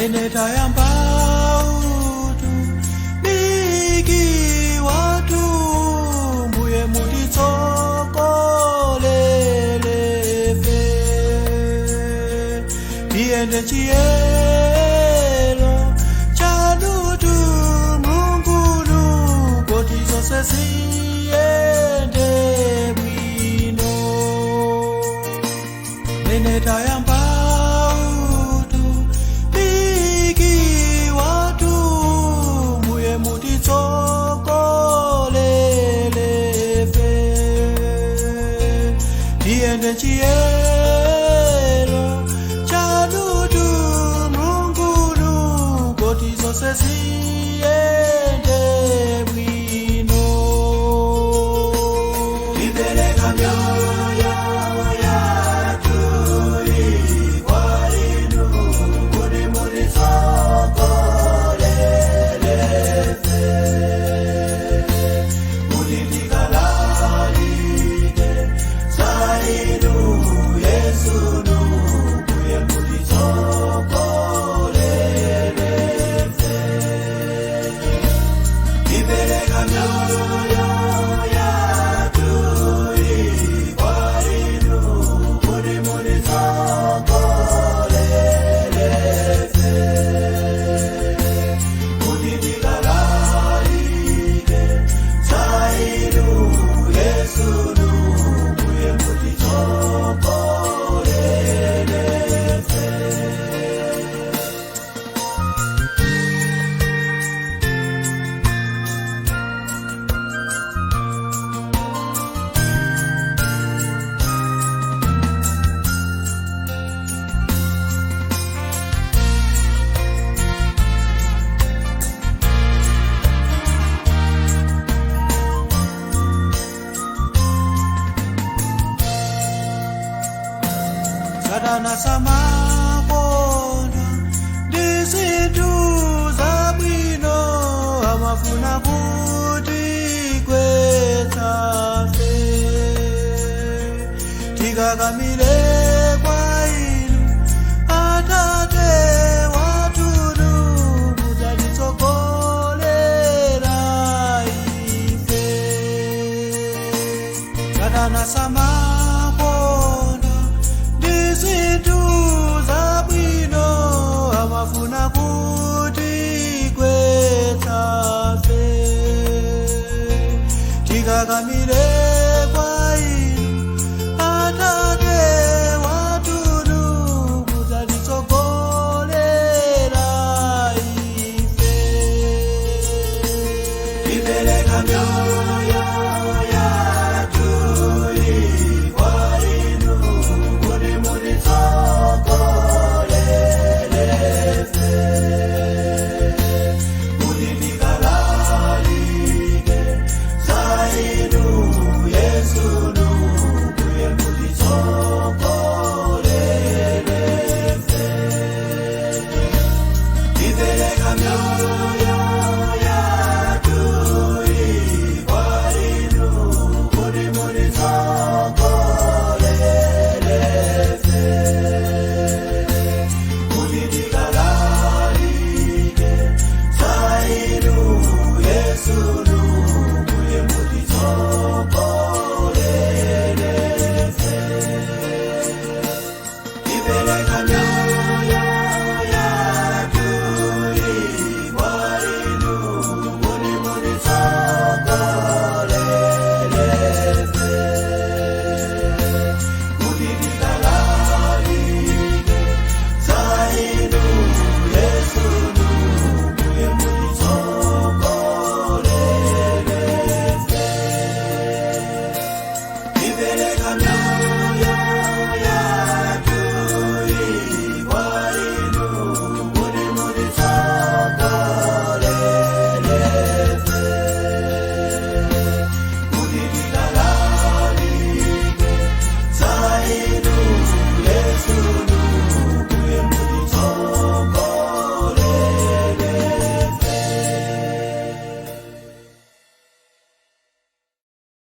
Mene tayamba utumiki wathu, mbuye mutitsogolere ife, tiyende chiyero chanutu Mulungu, kuti zonse ziyende bwino. Mene tayamba utumiki wathu, mbuye mutitsogolere ife, tiyende chiyero chanutu Mulungu, kuti zonse ziyende bwino. Tipereka mioyo yathu kwa inu kuti mutitsogolere ife, kuti tikalalike za inu Yesu, mbuye mutitsogolere ife. Tipereka mioyo yathu kwa inu kuti mutitsogolere ife, kuti tikalalike za inu Yesu, mbuye mutitsogolere ife. Satana samakondwa ndi zinthu zabwino, amafuna kuti gwetsafe tikakamile.